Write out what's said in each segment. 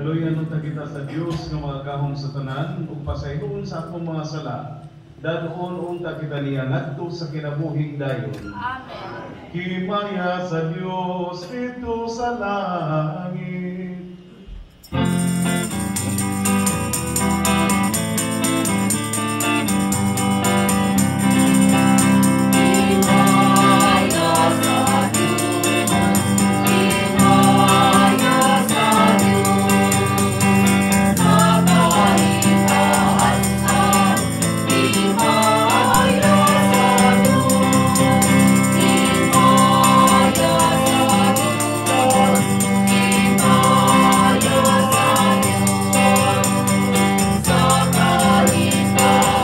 Kaluyan unta kita sa Dios nga makagagahom sa tanan ug pasayloon sa atong mga sala. Dad-on unta kita niya ngadto sa kinabuhing dayon. Amen. Himaya sa Dios didto sa langit. Himaya sa Diyos, himaya sa Diyos, sa kaitaasan. Himaya sa Diyos, himaya sa Diyos, himaya sa Diyos, sa kaitaasan.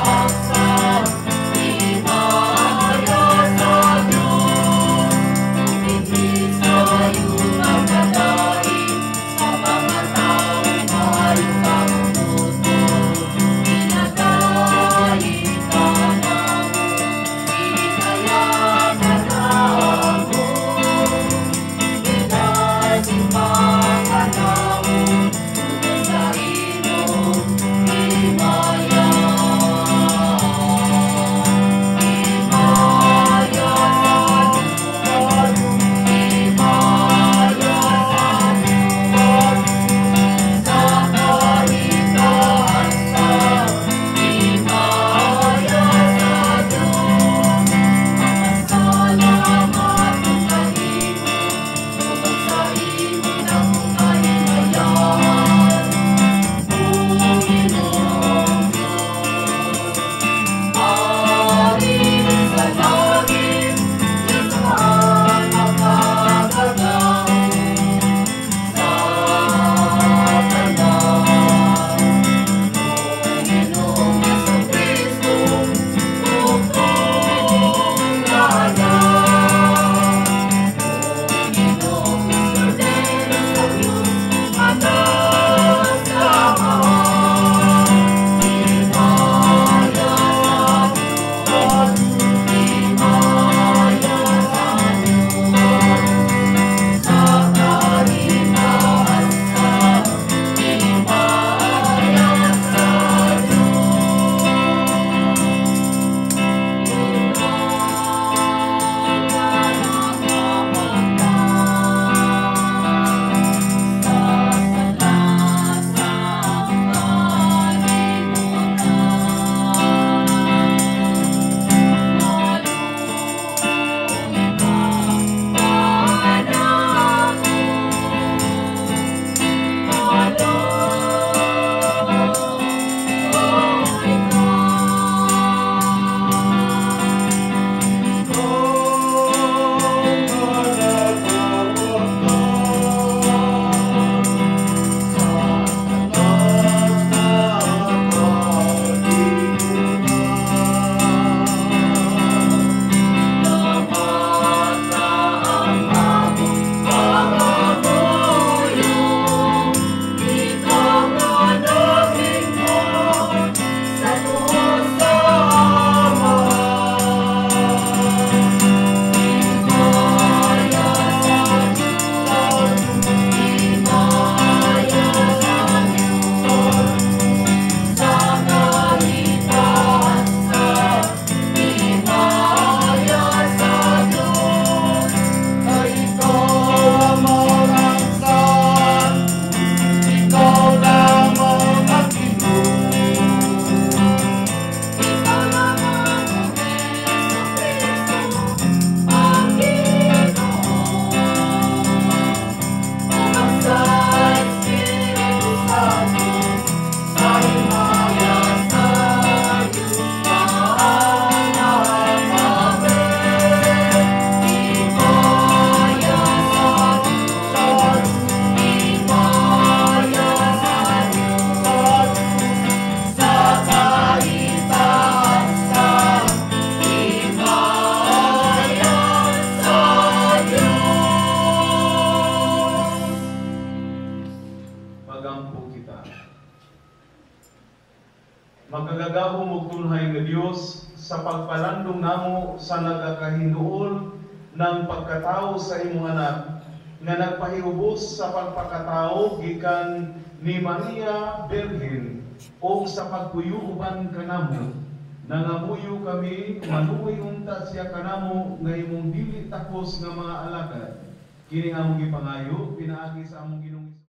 Himaya sa Diyos, Tubig sa yutang kadaig, sa mga taong maayo kabubut-on. Ginadaig ka namo, gihikayanan namo. Ginasimba ka namo, tungod sa imong himaya. Himaya sa Diyos, himaya sa Diyos, sa kaitaasan. Himaya sa Diyos, mapasalamat kanimo, tungod sa imong dakong kahimayan. O Ginoong Diyos, Hari sa langit, Diyos ang makagagahom sa tanan. O Ginoong Hesukristo, bugtong dalan. O Ginoong Kordero sa Diyos, Anak sa Amahan. Himaya sa Diyos, himaya sa Diyos, sa kaitaasan. Himaya sa Diyos. Ikaw nga nakawatang sa sala sa kalibutan. Maluoy ka kanamo, maluoy ka. Ikaw nga nakawatang sa sala sa kalibutan. Damata ang among pangamuyo, Ikaw nga naghimo sa tuo sa Amahan. Himaya sa Diyos, himaya sa Diyos, sa kaitaasan. Himaya sa Diyos, Kay ikaw lamang ang santo, ikaw lamang ang Ginoo. Ikaw lamang, O Hesukristo, ang Ginoo. Ug sa Espiritu Santo, Sa himaya sa Diyos. Amen. Himaya sa Diyos, himaya sa Diyos, sa kaitaasan. Himaya sa Diyos. Magampo kita. Makagagahom ug tunhay nga Dios, sa pagpalandong namo sa nagakahinduol ng pagkatao sa imong Anak, Nga nagpahiubos sa pagpakatao gikan ni Maria Birhen o sa pagpuyo uban kanamo. Nangamuyo kami, maluoy unta siya kanamo nga imong dili takos nga mga alagad. Kini among gipangayo pinaagi sa among Ginoong